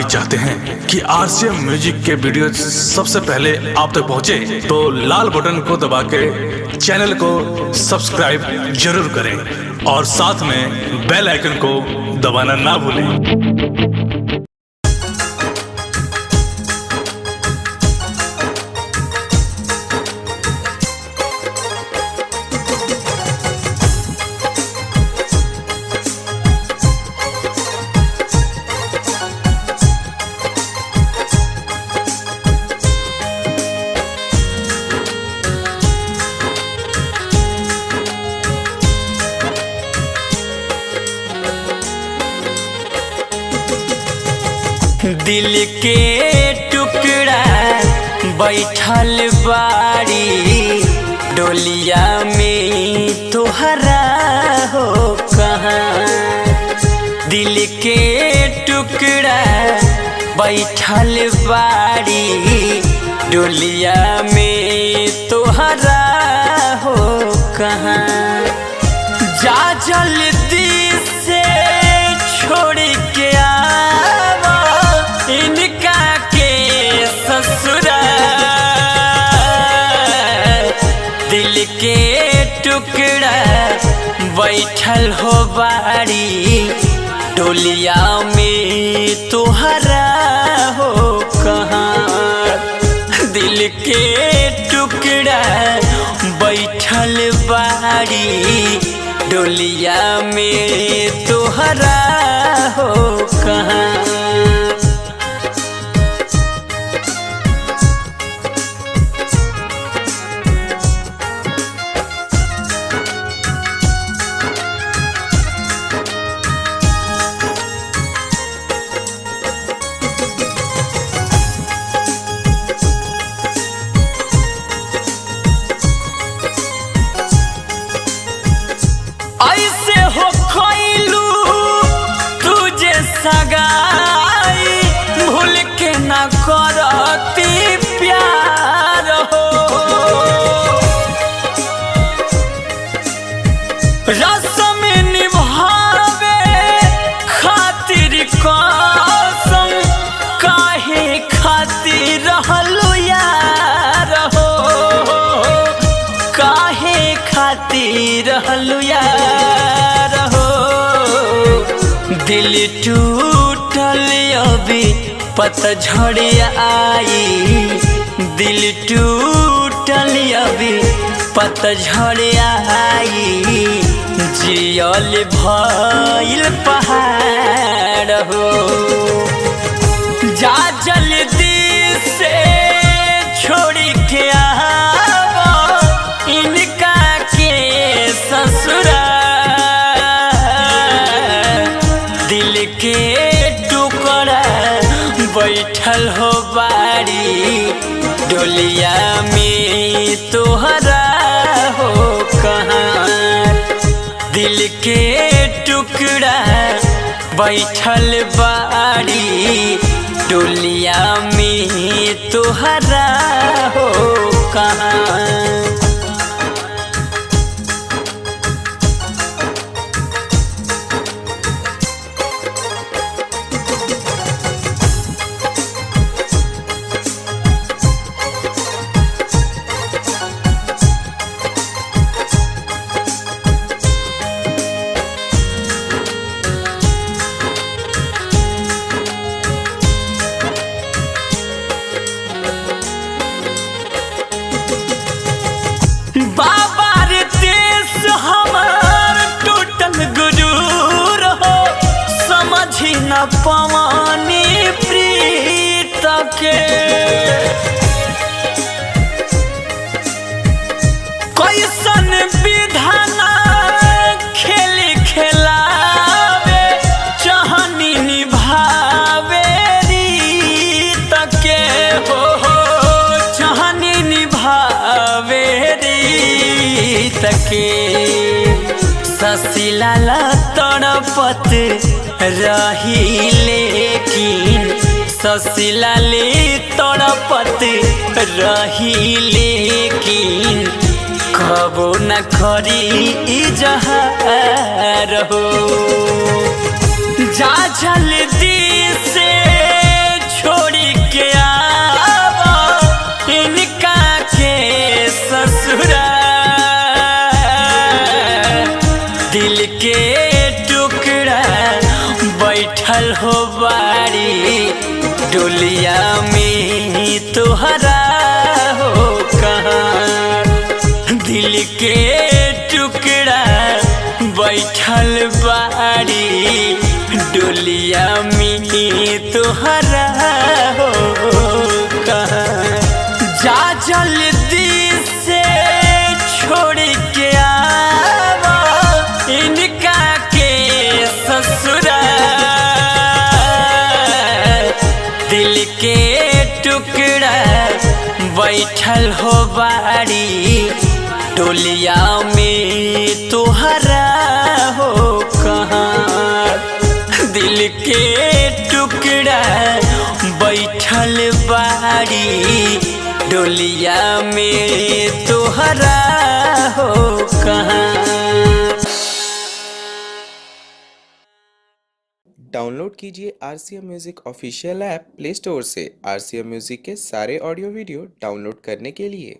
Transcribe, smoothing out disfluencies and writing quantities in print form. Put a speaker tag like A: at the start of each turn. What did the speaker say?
A: भी चाहते हैं कि आरसीएम म्यूजिक के वीडियो सबसे पहले आप तक पहुंचे, तो लाल बटन को दबा के चैनल को सब्सक्राइब जरूर करें और साथ में बेल आइकन को दबाना ना भूलें।
B: दिल के टुकड़ा बैठल बाड़ी डोलिया में तोहरा हो कहाँ। दिल के टुकड़ा बैठल बाड़ी डोलिया में तोहरा हो कहाँ। जा जल्दी से छोड़ के आवा इनका के ससुरा। दिल के टुकड़ा बैठल हो बाड़ी डोलिया में तोहरा हो कहाँ। दिल के टुकड़ा बैठल बाड़ी डोलिया में तोहरा हो कहाँ। ऐसे हो खैलू तुझे सगाई भूल के ना करती प्यार हो। रस्म निभावे खातिर कसम काहे खातिर रहलू यार हो। काहे खातिर रहलू यार हो। दिल टूटल अभी पतझड़ आई। दिल टूटल अभी पतझड़ आई। जियल भइल पहाड़ हो। जा जल्दी से छोड़ के आवा इनका के ससुरा। दिल के टुकड़ा बैठल हो बाड़ी डोलिया में तोहरा हो कहाँ। दिल के टुकड़ा बैठल बाड़ी डोलिया में तोहरा हो कहाँ। बाबा रे देश हमार टूटल गुरूर हो। समझी न पवानी प्रीत के कैसन विधाना खेल खेलावे चाहनी निभावे रीत के हो। चाहनी निभावे रीत के ससिला तड़पत रही लेकिन ससिला ले तड़पत रही लेकिन कबो न करी जहार हो। जा जल्दी से हो बाड़ी डोलिया में तोहरा हो कहाँ। दिल के टुकड़ा बैठल बाड़ी डोलिया में तोहरा हो कहाँ। जा जल्दी से छोड़ के आवा इनका के ससुरा। दिल के टुकड़ा बैठल हो बाड़ी डोलिया में तोहरा हो कहाँ। दिल के टुकड़ा बैठल बाड़ी डोलिया में तोहरा हो कहाँ।
C: डाउनलोड कीजिए RCM music official app play store से आरसीएम म्यूज़िक के सारे ऑडियो वीडियो डाउनलोड करने के लिए।